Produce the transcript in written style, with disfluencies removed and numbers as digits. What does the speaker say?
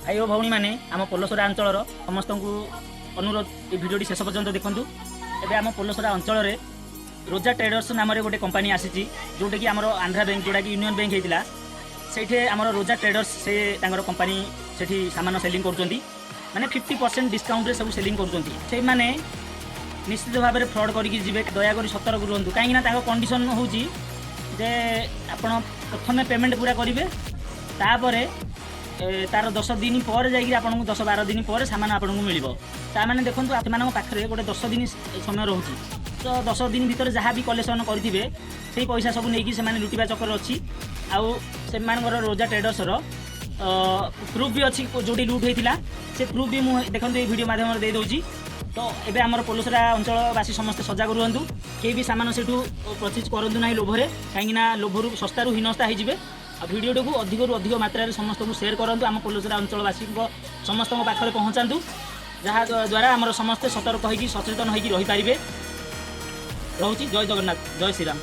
ଭାଇ ଓ ଭଉଣୀମାନେ, ଆମ ପୋଲସରା ଅଞ୍ଚଳର ସମସ୍ତଙ୍କୁ ଅନୁରୋଧ, ଏ ଭିଡ଼ିଓଟି ଶେଷ ପର୍ଯ୍ୟନ୍ତ ଦେଖନ୍ତୁ। ଏବେ ଆମ ପୋଲସରା ଅଞ୍ଚଳରେ ରୋଜା ଟ୍ରେଡର୍ସ ନାମରେ ଗୋଟେ କମ୍ପାନୀ ଆସିଛି, ଯେଉଁଟାକି ଆମର ଆନ୍ଧ୍ରା ବ୍ୟାଙ୍କ, ଯେଉଁଟାକି ୟୁନିୟନ ବ୍ୟାଙ୍କ ହେଇଥିଲା, ସେଇଠି ଆମର ରୋଜା ଟ୍ରେଡର୍ସ, ସେ ତାଙ୍କର କମ୍ପାନୀ ସେଠି ସାମାନ ସେଲିଂ କରୁଛନ୍ତି। ମାନେ 50% ଡିସକାଉଣ୍ଟରେ ସବୁ ସେଲିଂ କରୁଛନ୍ତି। ସେଇମାନେ ନିଶ୍ଚିତ ଭାବରେ ଫ୍ରଡ୍ କରିକି ଯିବେ। ଦୟାକରି ସତର୍କ ରୁହନ୍ତୁ, କାହିଁକିନା ତାଙ୍କ କଣ୍ଡିସନ୍ ହେଉଛି ଯେ ଆପଣ ପ୍ରଥମେ ପେମେଣ୍ଟ ପୁରା କରିବେ, ତାପରେ ତାର 10 ଦିନ ପରେ ଯାଇକି ଆପଣଙ୍କୁ, 10-12 ଦିନ ପରେ ସାମାନ ଆପଣଙ୍କୁ ମିଳିବ। ତା ମାନେ ଦେଖନ୍ତୁ, ସେମାନଙ୍କ ପାଖରେ ଗୋଟେ 10 ଦିନ ସମୟ ରହୁଛି। ତ 10 ଦିନ ଭିତରେ ଯାହା ବି କଲେକ୍ସନ୍ କରିଥିବେ, ସେଇ ପଇସା ସବୁ ନେଇକି ସେମାନେ ଲୁଟିବା ଚକ୍କର ଅଛି। ଆଉ ସେମାନଙ୍କର ରୋଜା ଟ୍ରେଡର୍ସର ପ୍ରୁଫ୍ ବି ଅଛି, ଯେଉଁଠି ଲୁଟ୍ ହେଇଥିଲା ସେ ପ୍ରୁଫ୍ ବି ମୁଁ ଦେଖନ୍ତୁ ଏଇ ଭିଡ଼ିଓ ମାଧ୍ୟମରେ ଦେଇଦେଉଛି। ତ ଏବେ ଆମର ପୋଲସରା ଅଞ୍ଚଳବାସୀ ସମସ୍ତେ ସଜାଗ ରୁହନ୍ତୁ। କେହି ବି ସାମାନ ସେଠୁ ପରଚେଜ୍ କରନ୍ତୁ ନାହିଁ ଲୋଭରେ, କାହିଁକିନା ଲୋଭରୁ ଶସ୍ତାରୁ ହୀନସ୍ତା ହେଇଯିବେ। ଆଉ ଭିଡ଼ିଓଟିକୁ ଅଧିକରୁ ଅଧିକ ମାତ୍ରାରେ ସମସ୍ତଙ୍କୁ ସେୟାର କରନ୍ତୁ, ଆମ ପୋଲସରା ଅଞ୍ଚଳବାସୀଙ୍କ ସମସ୍ତଙ୍କ ପାଖରେ ପହଞ୍ଚାନ୍ତୁ, ଯାହା ଦ୍ୱାରା ଆମର ସମସ୍ତେ ସତର୍କ ହେଇକି, ସଚେତନ ହେଇକି ରହିପାରିବେ। ରହୁଛି, ଜୟ ଜଗନ୍ନାଥ, ଜୟ ଶ୍ରୀରାମ।